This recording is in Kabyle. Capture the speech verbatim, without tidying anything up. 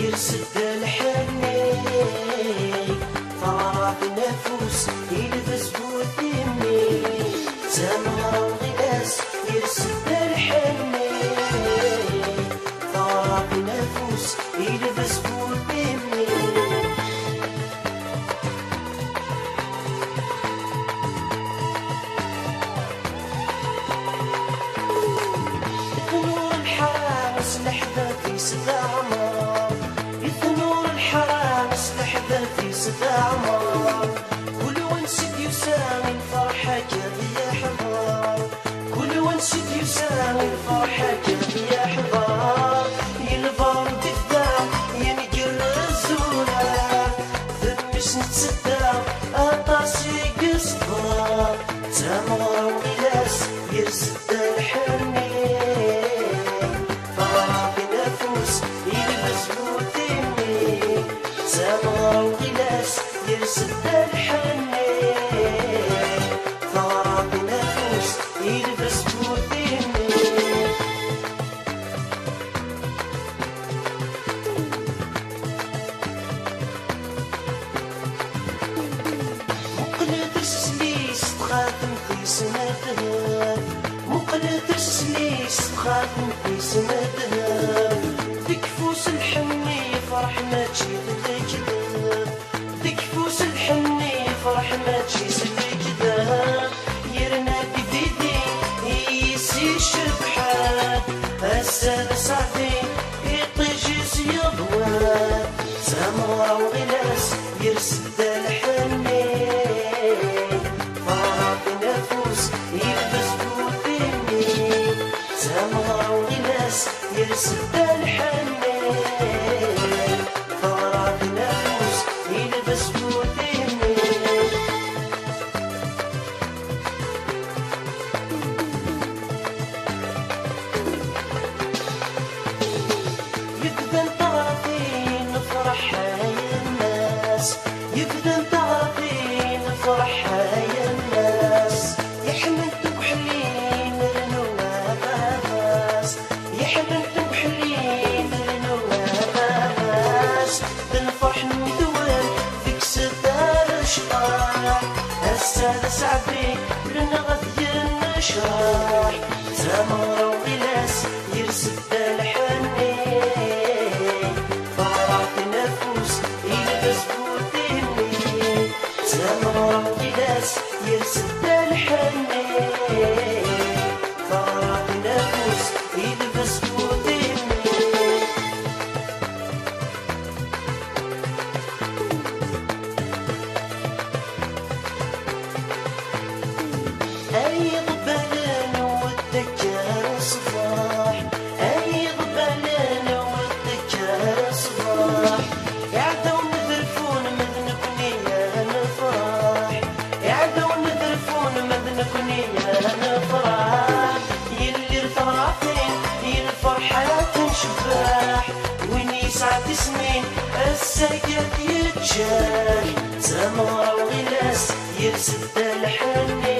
Yers-d lḥenni, taɣratin afus, ilbes bu timmi. Tameɣra uɣilas, yers-d lḥenni, taɣratin afus, ilbes bu timmi. Tnur lḥara s leḥbab-is d aɛmar. Tnur lḥara s leḥbab-is d aɛmar. Kul wansi d-yusa i lferḥ akka d-yeḥḍer. Kul wansi d-yusa i lferḥ akka d-yeḥḍer. Yenber-d idda, yengerrez urar. D mmi-s n tsedda, aṭas i yeṣber. D tameɣra uɣilas, yers-d lḥenni. Taɣratin afus, ilbes bu timmi. D tameɣra uɣilas, yers-d lḥenni. Taɣratin afus, ilbes bu timmi. Muqlet sesli s txatemt-is n ddheb. Muqlet sesli s txatemt-is n ddheb. Deg ufus lḥenni yefreḥ mačči d lekdeb. Deg ufus lḥenni yefreḥ mačči s lekdeb. Yerna deg didi i yis-icebḥen. Ass-a d ṣṣeɛdi iṭij-is yeḍwa. Tameɣra uɣilas yers-d lḥenni. Taɣratin afus, ilbes bu timmi. Tameɣra uɣilas yers-d lḥenni. Taɣratin afus, ilbes bu timmi. Yebdan taɣratin nefreḥ ay ammas. Yebdan taɣratin nefreḥ ay ammas. Yeḥmen tuḥlin rnu aɣawas. Yeḥmen tuḥlin rnu aɣawas. D lferḥ n medwel, tekkes-d ar ccḍeḥ. Ass-a d aseɛdi, lenɣet yennecraḥ. Tameɣra uɣilas, yers-d lḥenni. Taɣratin afus, ilbes bu timmi. Tameɣra uɣilas, yers-d lḥenni. Taɣratin afus, ilbes bu timmi. Ay iḍebbalen ur d-tekker ṣṣbeḥ. Ay iḍebbalen ur d-tekker ṣṣbeḥ. Iɛdawen ad rfun ma d nekni ad nefreḥ. Iɛdawen ad rfun ma d nekni ad nefreḥ. Yelli taɣratin, i lferḥ ad tencebbeḥ. Win yesɛa tismin, ass-agi ad yeǧǧeḥ. Tameɣra uɣilas, yers-d lḥenni.